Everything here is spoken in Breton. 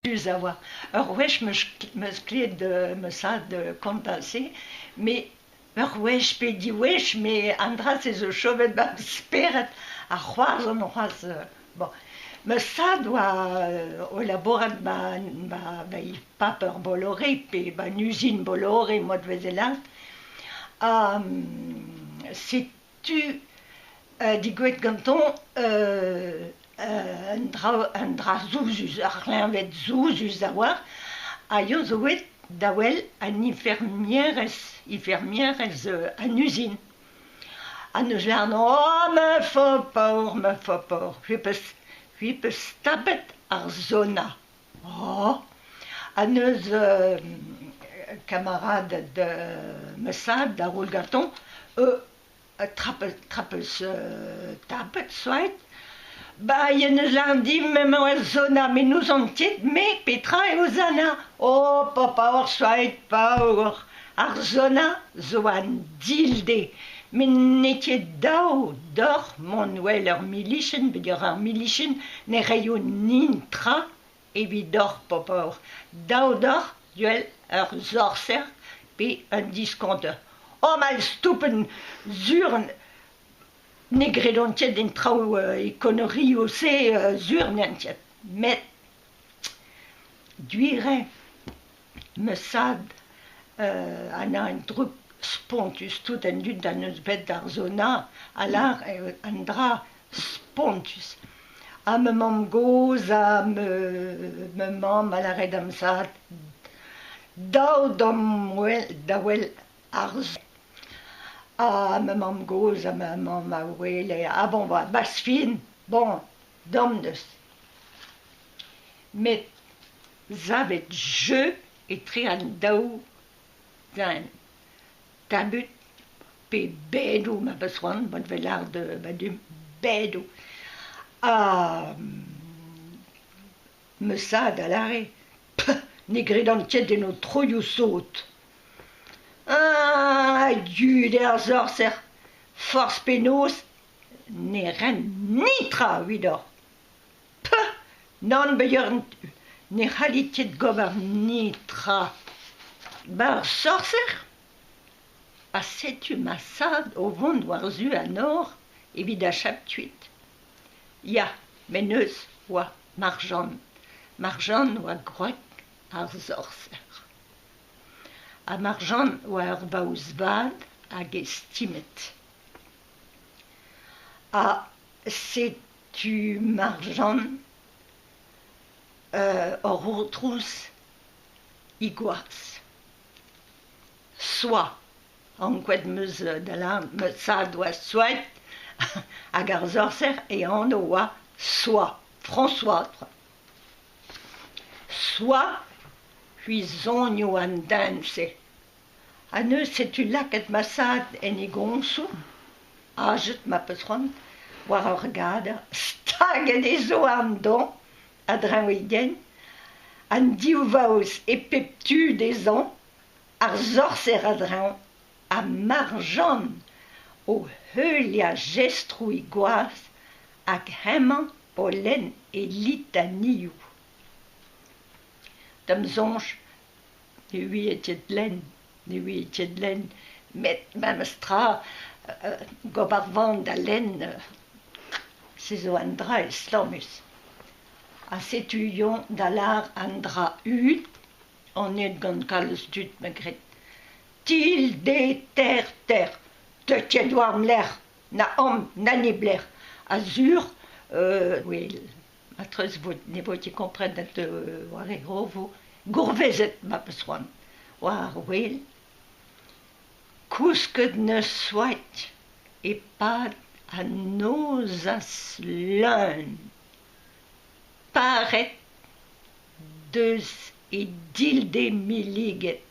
A oa. Ur wech 'meus klevet ma zad kontañ se, met ur wech pe div wech met an dra-se zo chomet 'ba 'm spered ha c'hoarzhin c'hoazh. Bon, ma zad oa o labourat 'ba 'ba paper Bolloré pe 'ba 'n uzin Bolloré mod 'veze lâret ha setu degouezhet gantañ un dra souzhus, ur c'hleñved souzhus a-walc'h ha eñ zo aet da wel an infirmierez, infirmierez an uzin. Ha 'neus lâret oh ma faotr paour, ma faotr paour, c'hwi 'peus tapet ar zona. Oh ! Ha neuze kamaraded ma zad da roll gantañ 'peus tapet soaet Ba en deus lâret din emañ ar zona met n'ouzon ket me petra eo zona. Oh paour soaet paour, ar zona zo an dilde met n'eo ket dav deoc'h mont well ur milichenn peogwir ar milichenn ne reio netra evidoc'h paour. Dav deoc'h gwell ur sorser pe un diskonter. Oh ma stoupenn sur ne gredont ket en traoù e konnerioù-se sur n'int ket. Met gwir eo ma zad a na un droug spontus tout an dud a neus bet d'ar zona a lâr eo un dra spontus. Ha ma mamm-gozh ha ma mamm a lâre da'm zad dav da'm da wel ar Ha ma mamm-gozh ha ma mamm a ouele ah bon 'barzh fin bon dam deus. Met savet jeu etre an daou den tabut pe bedoù ma 'peus c'hoant mod 'vez lâret ba du bedoù. Ha ma zad a lâre ne gredan ket en ho troioù sot. Ah, du eo ar sorser, forzh penaos ne ran netra evidoc'h. Peuh ! Nann bezañ ne c'hallit ket gober netra. 'Ba ar sorser ? Ha setu ma zad o vont war-zu an nor evit achap kuit. Ya, met neuze 'oa Marjan. Marjan 'oa gwreg ar sorser. Ha Marjan 'oa ur vaouez vat hag estimet. Ha setu Marjan oc'h aotrouz he gwaz. Soa, ankouaet 'm eus da lâret ma zad 'oa Soaet hag ar sorser e anv 'oa Soa, François. Soa c'hwi 'soñjo an den-se. Ha neuze setu lakaet ma zad en e goñsoù, ajet ma 'peus c'hoant, war ur gador, staget e zouarn doñ a-dreñv e gein, an div vaouez e pep tu dezhañ, ar sorser a-dreñv ha Marjan o heuliañ jestroù he gwaz hag hemañ o lenn e litanioù. Da'm soñj ne ouie ket lenn, ne ouie ket lenn, met memes tra gober van da lenn, se zo un dra estlammus. Ha setu eñ da lâr an dra hud on aet gant kalz tud me 'gred. Tilde ter ter, teu ket war-lerc'h na amm na neblec'h ha sur wel matreuz ne vo ket komprenet war e rovo gourvezet ma 'peus c'hoant war ar wel kousket 'neus soaet e-pad an nozvezh leun paret deus e dilde milliget.